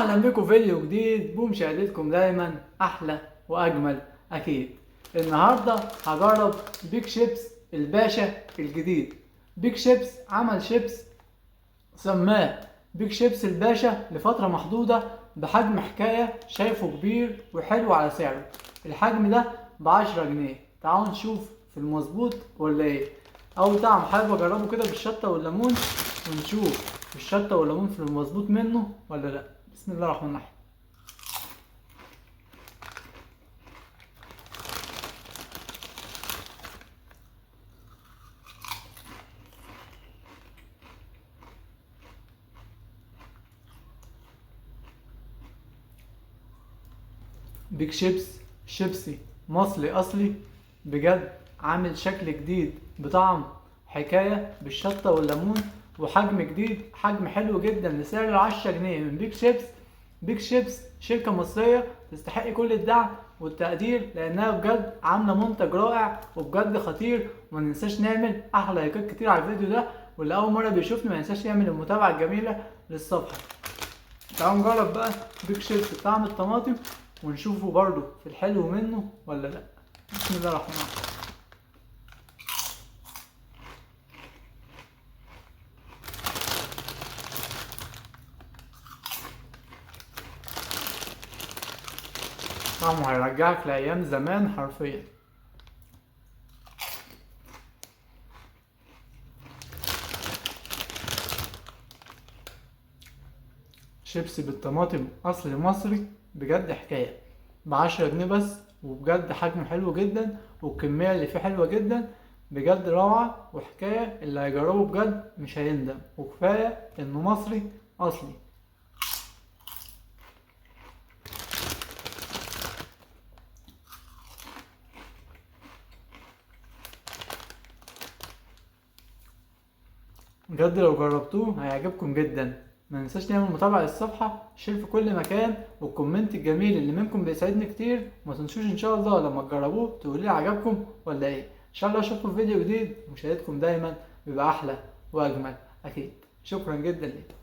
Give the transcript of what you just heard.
اهلا بكم فيديو جديد بمشاهدتكم دايما احلى واجمل. اكيد النهارده هجرب بيك شيبس الباشا الجديد. بيك شيبس عمل شيبس سماه بيك شيبس الباشا لفترة محدودة بحجم حكاية، شايفه كبير وحلو على سعره. الحجم ده ب10 جنيه. تعالوا نشوف في المظبوط ولا ايه. اول طعم حابب اجربه كده بالشطه والليمون، ونشوف الشطه والليمون في المظبوط منه ولا لا. بسم الله الرحمن الرحيم. بيك شيبس شيبسي مصري اصلي بجد، عامل شكل جديد بطعم حكاية بالشطه والليمون، وحجم جديد، حجم حلو جدا لسعر 10 جنيه من بيك شيبس. بيك شيبس شركة مصرية تستحق كل الدعم والتقدير، لانها بجد عامله منتج رائع وبجد خطير. وما ننساش نعمل احلى لايكات كتير على الفيديو ده، واللي اول مرة بيشوفني ما ينساش يعمل المتابعة الجميلة للصفحه. تعالوا نجرب بقى بيك شيبس بطعم الطماطم ونشوفه برضو في الحلو منه ولا لا. بسم الله الرحمن الرحيم. طعمه هيرجعك لأيام زمان حرفيا. شيبسي بالطماطم أصلي مصري بجد حكاية، ب10 جنيه بس، وبجد حجمه حلو جدا والكمية اللي فيه حلوة جدا، بجد روعة وحكاية. اللي هيجربه بجد مش هيندم، وكفاية انه مصري أصلي. بجد لو جربتوه هيعجبكم جدا. ما ننساش نعمل متابعة للصفحة، share في كل مكان، وال comment الجميل اللي منكم بيسعدني كتير. وما تنسوش ان شاء الله لما تجربوه تقولي عجبكم ولا ايه. ان شاء الله اشوفكم في فيديو جديد، مشاهدتكم دايما بيبقى احلى واجمل اكيد. شكرا جدا لكم.